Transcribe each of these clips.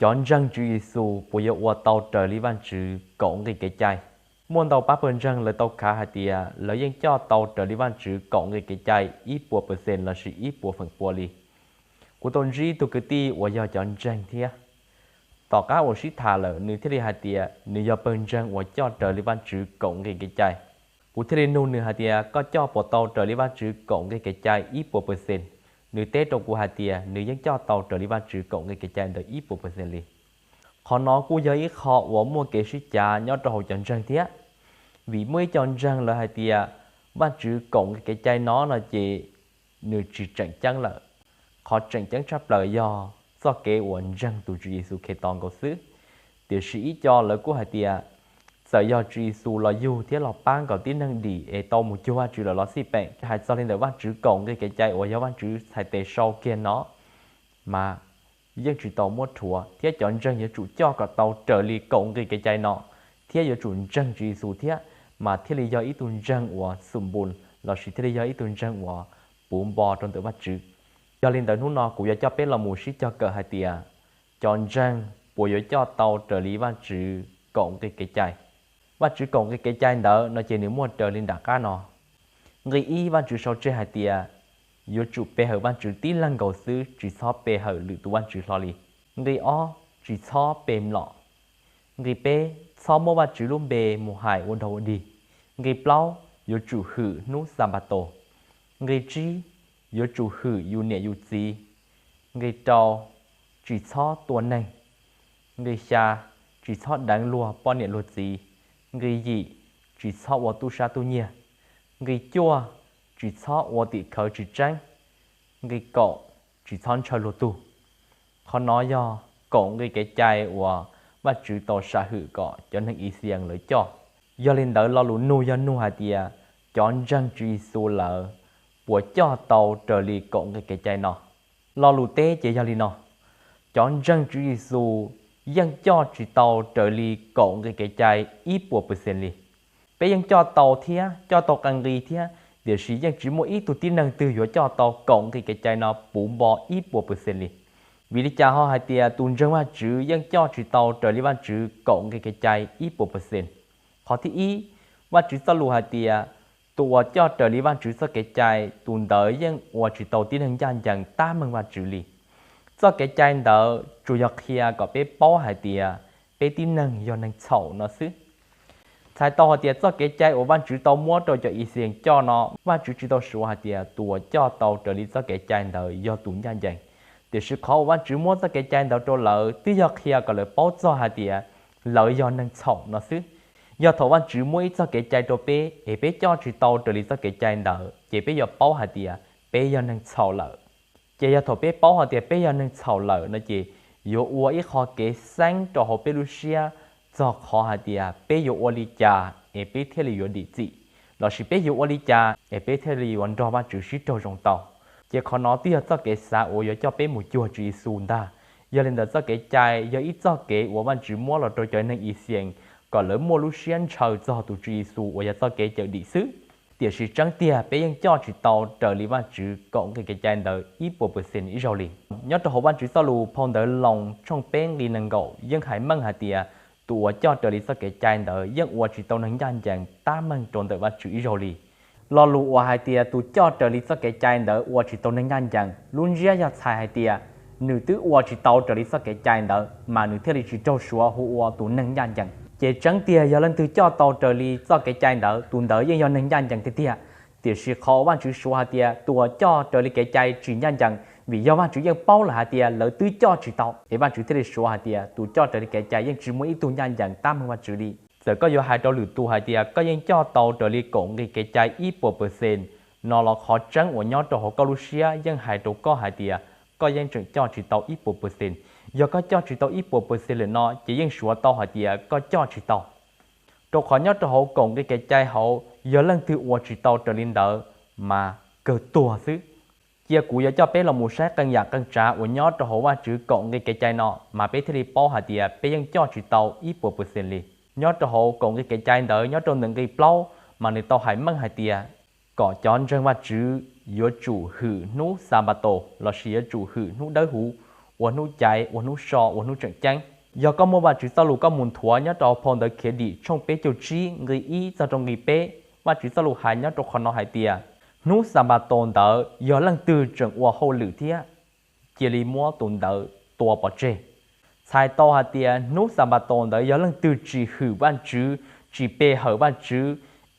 Cov ntseeg Tswv Yexus puas yuav ua tau raws li Vajtswv kaum nqi kev cai? Muaj ntau pab pawg ntseeg lawv tau khav hais tias lawv yeej coj tau raws li Vajtswv kaum nqi kev cai ib puas percent lossis ib puas feem pua li. Kuv tau ntsib ib tug kwv tij uas yog cov ntseeg thiab, tom qab uas sib tham lawm nws thiaj li hais tias nws yog pawg ntseeg uas coj raws li Vajtswv kaum nqi kev cai. Kuv thiaj li nug nws hais tias koj coj puas tau raws li Vajtswv kaum nqi kev cai ib puas percent? Nws teb rau kuv hais tias nws yeej coj tau raws li Vajtswv kaum nqi kev cai ntawd ib puas percent li. Qhov no kuj yog ib qho uas muaj kev sib cav nyob rau hauv cov ntseeg thiab, vim muaj ib co ntseeg lawv hais tias Vajtswv kaum nqi kev cai no no ces nws tsis tseem ceeb lawm. Qhov tseem ceeb tshaj plaws yog txoj kev uas ntseeg tus Tswv Yexus Khetos nkaus xwb. Tiam sis ib co lawv kuj hais tias txawm yog Tswv Yexus los yug thiab los pab nkaus tib neeg dim es tau mus cuag Vajtswv lawm los xij peem, hais txog li ntawm Vajtswv kaum nqi kev cai uas yog Vajtswv txhais tes sau kiag no mas yeej tsis tau muab rhuav, thiab cov ntseeg yuav tsum coj kom tau raws li kaum nqi kev cai no, thiab yuav tsum ntseeg Tswv Yexus thiab, mas thiaj li yog ib tug ntseeg uas xum npus lossis thiaj li yog ib tug ntseeg uas puv npo rau ntawm Vajtswv. Yog li ntawd hnub no kuv yuav coj peb los mus sib cog kawm hais tias cov ntseeg puas yuav coj tau raws li Vajtswv kaum nqi kev cai? Vajtswv kaum nqi kev cai ntawd no ces nws muaj raws li nram qab no. Nqi ib, Vajtswv sau tseg hais tias yuav tsum pe hawm Vajtswv tib leeg nkaus xwb, tsis txhob pe hawm lwm tus vaj tswv hlo li. Nqi ob, tsis txhob pe mlom. Nqi peb, txhob muab Vajtswv lub npe mus hais ua dog ua dig. Nqi plaub, yuav tsum hwm hnub Xanpatos. Nqi tsib, yuav tsum hwm yus niam yus txiv. Nqi rau, tsis txhob tua neeg. Nqi xya, tsis txhob deev luag poj niam luag txiv. Nqi yim, tsis txhob ua tub sab tub nyiag. Nqi cuaj, tsis txhob ua tim khawv tsis tseeb. Nqi kaum, tsis txhob ntshaw luag tug. Qhov no yog kaum nqi kev cai uas Vajtswv tau sam hwm kom cov neeg Ixayees lawv coj. Yog li ntawd lo lus nug yog nug hais tias cov ntseeg Tswv Yexus lawv puas coj tau raws li kaum nqi kev cai no? Lo lus teb ces yog li no: cov ntseeg Tswv Yexus yeej coj tsis tau raws li kaum nqi kev cai ib puas percent li. Peb yeej coj tau thiab coj tau qee nqi thiab, tiam sis yeej tsis muaj ib tug tib neeg twg yuav coj tau kaum nqi kev cai no puv npo ib puas percent li. Vim li cas ho hais tias tus ntseeg Vajtswv yeej coj tsis tau raws li Vajtswv kaum nqi kev cai ib puas percent? Qhov thib ib, Vajtswv txoj lus hais tias tus uas coj raws li Vajtswv txoj kev cai, tus ntawd yeej ua tsis tau tib neeg ncaj ncees tab meeg Vajtswv li. Txoj kev cai ntawd tsuas yog qhia kom peb paub hais tias peb tib neeg yog neeg txhaum no xwb. Txhais tau hais tias txoj kev cai uas Vajtswv tau muab rau cov Ixayees coj no, Vajtswv tsis tau suav hais tias tus uas coj tau raws li txoj kev cai ntawd yog tus ncaj ncees. Tiam sis qhov uas Vajtswv muab txoj kev cai ntawd rau lawv twb yog qhia kom lawv paub txog hais tias lawv yog neeg txhaum no xwb. Yog thaum Vajtswv muab ib txoj kev cai rau peb es peb coj tsis tau raws li txoj kev cai ntawd, ces peb yuav paub hais tias peb yog neeg txhaum lawm. Ces yog thaum peb paub hais tias peb yog neeg txhaum lawm no ces yuav ua ib qho kev xeeb rau hauv peb lub siab txog qhov hais tias peb yuav ua li cas es peb thiaj li yuav dim txim, lossis peb yuav ua li cas es peb thiaj li yuav nrog Vajtswv sib raug zoo tau. Ces qhov no twb yog txoj kev xav uas yuav coj peb mus cuag Tswv Yexus ntag. Yog li ntawd txoj kev cai yog ib txoj kev uas Vajtswv muab los rau cov neeg Ixayees kom lawv muaj lub siab ntshaw txog tus Tswv Yexus uas yog txoj kev cawm dim xwb. Tiam sis tseeb tiag peb yeej coj tsis tau raws li Vajtswv kaum nqi kev cai ntawd ib puas percent ib zaug li. Nyob rau hauv Vajtswv txoj lus phau ntawv Loos tshooj peb nqi nees nkaum yeej hais meej hais tias tus uas coj raws li txoj kev cai ntawd yeej ua tsis tau neeg ncaj ncees tab meeg rau ntawm Vajtswv ib zaug li. Lo lus uas hais tias tus coj raws li txoj kev cai ntawd ua tsis tau neeg ncaj ncees, lub ntsiab yog txhais hais tias nws twb ua tsis tau raws li txoj kev cai ntawd mas nws thiaj li tsis raug suav hu ua tus neeg ncaj ncees. Ces tseeb tiag yog leej twg coj tau raws li txoj kev cai ntawd, tus ntawd yeej yog neeg ncaj ncees tiag tiag. Tiam sis qhov uas Vajtswv suav hais tias tus uas coj raws li kev cai tsis ncaj ncees, vim yog Vajtswv yeej paub lawm hais tias lawv twb coj tsis tau, es Vajtswv thiaj li suav hais tias tus coj raws li kev cai yeej tsis muaj ib tug ncaj ncees tab meeg Vajtswv li. Txawm koj yuav hais rau lwm tus hais tias koj yeej coj tau raws li kaum nqi kev cai ib puas percent no los qhov tseeb uas nyob rau hauv koj lub siab yeej hais rau koj hais tias koj yeej tseem coj tsis tau ib puas percent. Yog koj coj tsis tau ib puas percent lawm no ces yeej suav tau hais tias koj coj tsis tau. Rau qhov nyob rau hauv kaum nqi kev cai hauv yog leej twg ua tsis tau raws li ntawd mas kawg tuag xwb. Cia kuv yuav coj peb los mus saib qee yam qee tsav uas nyob rau hauv Vajtswv kaum nqi kev cai no mas peb thiaj li paub hais tias peb yeej coj tsis tau ib puas percent li. Nyob rau hauv kaum nqi kev cai ntawd nyob rau ntawm nqi plaub mas nws tau hais meej hais tias kom cov ntseeg Vajtswv yuav tsum hwm hnub Xanpatos lossis yuav tsum hwm hnub dawb huv ua hnub caiv, ua hnub so, ua hnub tseem ceeb. Yog koj muaj Vajtswv txoj lus koj mus nthuav nyob rau hauv phau ntawv Khiav Dim tshooj peb caug tsib nqe ib txog rau nqe peb, Vajtswv txoj lus hais nyob rau qhov no hais tias, hnub Xanpataus ntawd yog leej twg tseem ua hauj lwm thiab, cia li muab tus ntawd tua pov tseg. Txhais tau hais tias hnub Xanpataus ntawd yog leej twg tsis hwm Vajtswv, tsis pe hawm Vajtswv,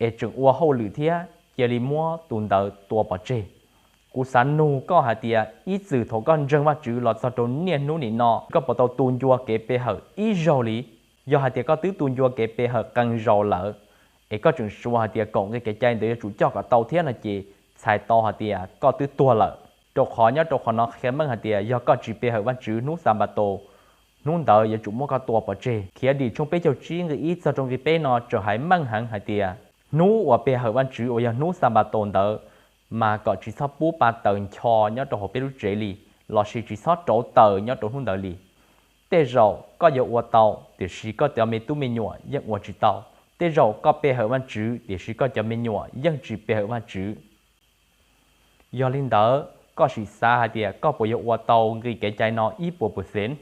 es tseem ua hauj lwm thiab, cia li muab tus ntawd tua pov tseg. Kuv xav nug koj hais tias ib txwm thaum koj ntseeg Vajtswv los txog rau niaj hnub nim no, koj puas tau tu ncua kev pe hawm ib zaug li? Yog hais tias koj twb tu ncua kev pe hawm qee zaus lawm, es koj tseem suav hais tias kaum nqe kev cai ntawd yuav tsum coj kom tau thiab no ces txhais tau hais tias koj twb tuag lawm. Rau qhov nyob rau qhov no qhia meej hais tias yog koj tsis pe hawm Vajtswv, hnub Xanpataus hnub ntawd yuav tsum muab koj tua pov tseg. Khiav Dim tshooj peb caug tsib nqe ib txog rau nqe peb no tseem hais meej heev hais tias hnub uas pe hawm Vajtswv uas yog hnub Xanpataus ntawd, mas kom tsis txhob pub pa taws ncho nyob rau hauv peb lub tsev li, lossis tsis txhob rauv taws nyob rau hnub ntawd li. Tej zaum koj yuav ua tau, tiam sis koj cov me tub me nyuam yeej ua tsis tau. Tej zaum koj pe hawm Vajtswv, tiam sis koj cov me nyuam yeej tsis pe hawm Vajtswv. Yog li ntawd, koj sim xav hais tias koj puas yuav ua tau nqe kev cai no ib puas percent?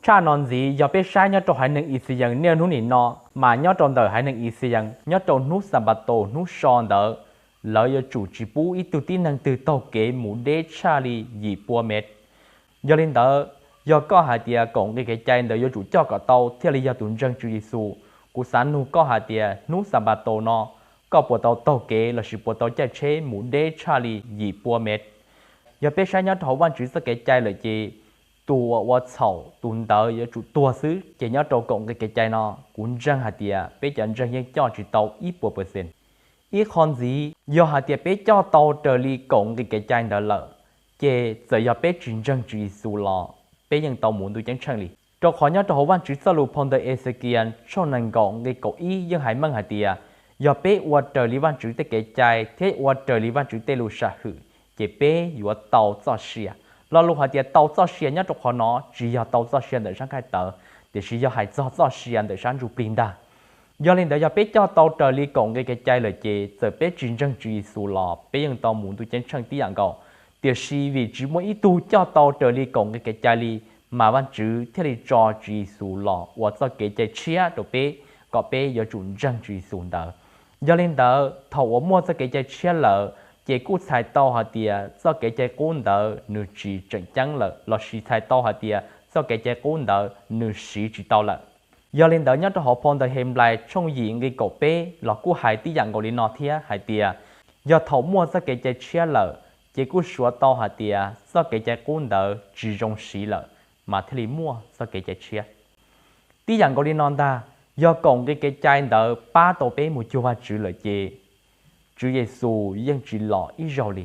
Tshaj no ntxiv, yog peb saib nyob rau haiv neeg Ixayees niaj hnub nim no, mas nyob rau ntawm haiv neeg Ixayees, nyob rau hnub Xanpataus hnub so ntawd, lawv yuav tsum tsis pub ib tug tib neeg twg taug kev mus deb tshaj li yim pua mev. Yog li ntawd, yog koj hais tias kaum nqe kev cai ntawd yuav tsum coj kom tau thiaj li yog tus ntseeg Tswv Yexus, kuv xav nug koj hais tias hnub Xanpataus no, koj puas tau taug kev lossis puas tau caij tsheb mus deb tshaj li yim pua mev? Yog peb saib nyob rau hauv Vajtswv txoj kev cai lawm ces tus uas ua txhaum tus ntawd yuav tsum tuag xwb. Ces nyob rau kaum nqe kev cai no, kuv ntseeg hais tias peb cov ntseeg yeej coj tsis tau ib puas percent. Ib qho ntxiv, yog hais tias peb coj tau raws li kaum nqe kev cai ntawd lawm, ces txawm yog peb tsis ntseeg Tswv Yexus los peb yeej tau mus ntuj ceeb tsheej li. Rau qhov nyob rau hauv Vajtswv txoj lus phau ntawv Exekias tshooj nees nkaum nqe kaum ib yeej hais meej hais tias, yog peb ua raws li Vajtswv tej kev cai thiab ua raws li Vajtswv tej lus sam hwm, ces peb yuav tau txoj sia. Lo lus hais tias tau txoj sia nyob rau qhov no tsis yog tau txoj sia ntawm sab nqaij tawv, tiam sis yog hais txog txoj sia ntawm sab ntsuj plig ntag. Yog li ntawd, yog peb coj tau raws li kaum nqe kev cai lawm ces txawm peb tsis ntseeg Tswv Yexus los peb yeej tau mus ntuj ceeb tsheej tib yam nkaus. Tiam sis vim tsis muaj ib tug coj tau raws li kaum nqe kev cai li, mas Vajtswv thiaj li tso Tswv Yexus los ua txoj kev cai tshiab rau peb, kom peb yuav tsum ntseeg Tswv Yexus ntawd. Yog li ntawd, thaum uas muaj txoj kev cai tshiab lawm, ces kuj txhais tau hais tias txoj kev cai qub ntawd nws tsis tseem ceeb lawm, lossis txhais tau hais tias txoj kev cai qub ntawd nws siv tsis tau lawm. Yog li ntawd, nyob rau hauv phau ntawv Henplais tshooj yim nqe kaum peb los kuj hais tib yam nkaus li no thiab hais tias, yog thaum muaj txoj kev cai tshiab lawm, ces kuj suav tau hais tias txoj kev cai qub ntawd tsis zoo siv lawm, mas thiaj li muaj txoj kev cai tshiab. Tib yam nkaus li no ntag, yog kaum nqe kev cai ntawd pab tau peb mus cuag Vajtswv lawm ces Tswv Yexus yeej tsis los ib zaug li.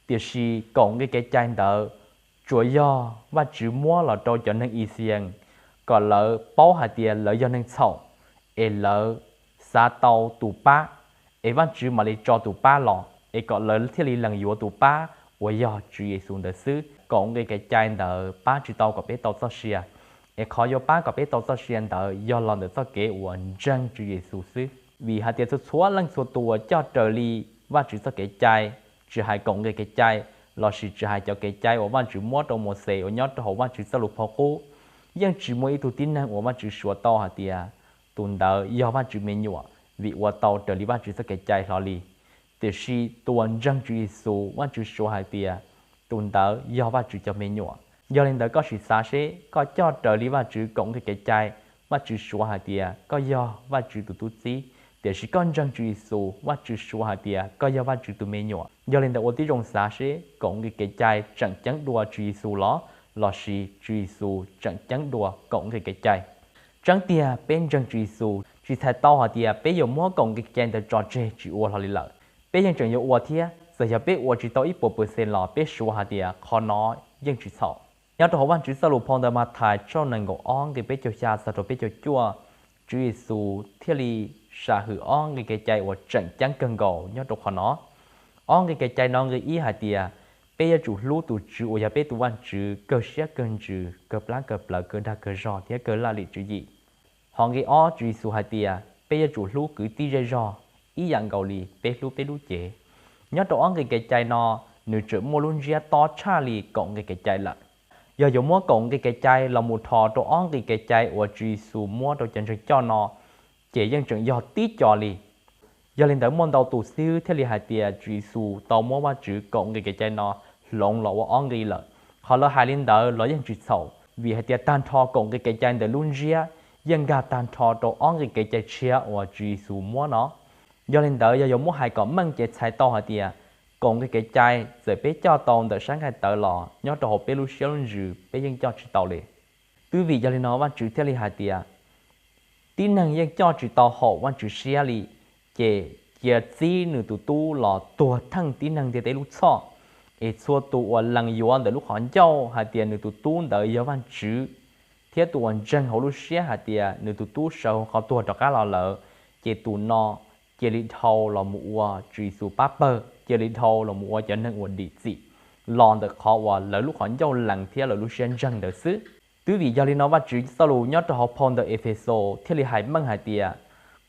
Tiam sis kaum nqe kev cai ntawd tsuas yog Vajtswv muab los rau cov neeg Ixayees kom lawv paub hais tias lawv yog neeg txhaum, es lawv xav tau tus pab, es Vajtswv mam li tso tus pab los, es kom lawv thiaj li lees yuav tus pab uas yog Tswv Yexus ntawd xwb. Kaum nqe kev cai ntawd pab tsis tau kom peb tau txoj sia, es qhov yuav pab kom peb tau txoj sia ntawd yog los ntawm txoj kev uas ntseeg Tswv Yexus xwb. Vim hais tias txhua txhua leej txhua tus uas coj raws li Vajtswv txoj kev cai, tsis hais kaum nqe kev cai, lossis tsis hais cov kev cai uas Vajtswv muab rau Mauxes uas nyob rau hauv Vajtswv txoj lus phau qub, yeej tsis muaj ib tug tib neeg uas Vajtswv suav tau hais tias tus ntawd yog Vajtswv me nyuam vim ua tau raws li Vajtswv txoj kev cai hlo li. Tiam sis tus uas ntseeg Tswv Yexus, Vajtswv suav hais tias tus ntawd yog Vajtswv cov me nyuam. Yog li ntawd, koj sim xav seb koj coj raws li Vajtswv kaum nqe kev cai, Vajtswv suav hais tias koj yog Vajtswv tus tub txib, tiam sis koj ntseeg Tswv Yexus, Vajtswv suav hais tias koj yog Vajtswv tus me nyuam. Yog li ntawd, ua tib zoo xav seb kaum nqe kev cai tseem ceeb dua Tswv Yexus los, lossis Tswv Yexus tseem ceeb dua kaum nqe kev cai. Tseeb tiag, peb ntseeg Tswv Yexus tsis txhais tau hais tias peb yuav muab kaum nqe kev cai ntawd tso tseg tsis ua hlo li lawm. Peb yeej tseem yuav ua thiab, txawm yog peb ua tsis tau ib puas percent los peb suav hais tias qhov no yeej tsis txhaum. Nyob rau hauv Vajtswv txoj lus phau ntawv Mathais tshooj nees nkaum ob nqe peb caug xya txog rau peb caug cuaj, Tswv Yexus thiaj li sam hwm ob nqe kev cai uas tseem ceeb kawg nkaus nyob rau qhov no. Ob nqe kev cai no, nqe ib hais tias peb yuav tsum hlub tus Tswv uas yog peb tus Vajtswv kawg siab kawg ntsws, kawg plab kawg plawv, kawg dag kawg zog thiab kawg laj lim tswv yim. Hos nqe ob, Tswv Yexus hais tias peb yuav tsum hlub kwv tij zej zog ib yam nkaus li peb hlub peb lub cev. Nyob rau ob nqe kev cai no, nws tseem muaj lub ntsiab tob tshaj li kaum nqe kev cai lawm. Yog yuav muab kaum nqi kev cai los mus rho rau ob nqi kev cai uas Tswv Yexus muab rau cov ntseeg coj no, ces yeej tseem yog tib co li. Yog li ntawd muaj ntau tus xib hwb thiaj li hais tias Tswv Yexus tau muab Vajtswv kaum nqi kev cai no hloov los ua ob nqi lawm. Qhov lawv hais li ntawd los yeej tsis txhaum, vim hais tias tag nrho kaum nqi kev cai ntawd lub ntsiab yeej nkag tag nrho rau ob nqi kev cai tshiab uas Tswv Yexus muab no. Yog li ntawd yog yuav muab hais kom meej ces txhais tau hais tias kaum nqi kev cai txawm peb coj tau ntawm sab nqaij tawv los nyob rau hauv peb lub siab lub ntsws peb yeej coj tsis tau li. Twb vim yog li no Vajtswv thiaj li hais tias tib neeg yeej coj tsis tau haum Vajtswv siab li, ces cia txib nws tus tub los tuag theej tib neeg ntiaj teb lub txhoj. Es txhua tus uas lees yuav ntawm lub qhov ncauj hais tias nws tus tub ntawd yog Vajtswv, thiab tus uas ntseeg hauv lub siab hais tias nws tus tub sawv hauv qhov tuag rov qab los lawm, ces tus no cia li dhau los mus ua Tswv Yexus pab pawg, cia li dhau los mus ua cov neeg uas dim txim los ntawm qhov uas lawv lub qhov ncauj lees thiab lawv lub siab ntseeg ntawd xwb. Twb vim yog li no Vajtswv txoj lus nyob rau hauv phau ntawm Efexus thiaj li hais meej hais tias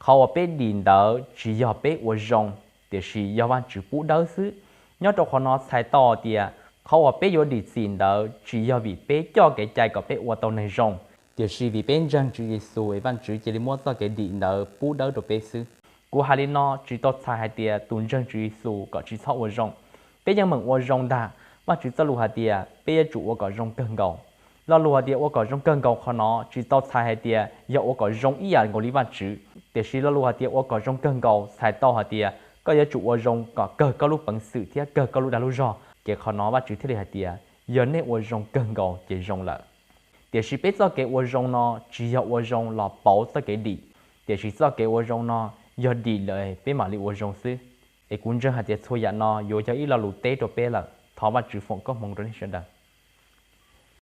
qhov uas peb dim ntawd tsis yog peb ua zoo, tiam sis yog Vajtswv pub dawb xwb. Nyob rau qhov no txhais tau tias qhov uas peb yuav dim txim ntawd tsis yog vim peb coj kev cai kom peb ua tau neeg zoo, tiam sis vim peb ntseeg Tswv Yexus es Vajtswv cia li muab txoj kev dim ntawd pub dawb rau peb xwb. Kuv hais li no tsis tau txhais hais tias tus ntseeg Tswv Yexus kom tsis txhob ua zoo. Peb yeej meem ua zoo ntag. Vajtswv txoj lus hais tias peb yuav tsum ua kom zoo kawg nkaus. Lo lus hais tias ua kom zoo kawg nkaus qhov no tsis tau txhais hais tias yog ua kom zoo ib yam nkaus li Vajtswv, tiam sis lo lus hais tias ua kom zoo kawg nkaus txhais tau hais tias koj yuav tsum ua zoo kom kawg koj lub peev xwm thiab kawg koj lub dag lub zog. Ces qhov no Vajtswv thiaj li hais tias yog nej ua zoo kawg nkaus ces zoo lawm. Tiam sis peb txoj kev ua zoo no tsis yog ua zoo los pauv txoj kev dim, tiam sis txoj kev ua zoo no yog dim lawm peb mam li ua zoo xwb. Es kuv ntseeg hais tias txhua yam no yuav yog ib lo lus teb rau peb lawm. Thov Vajtswv foom koob hmoov rau nej sawv daws.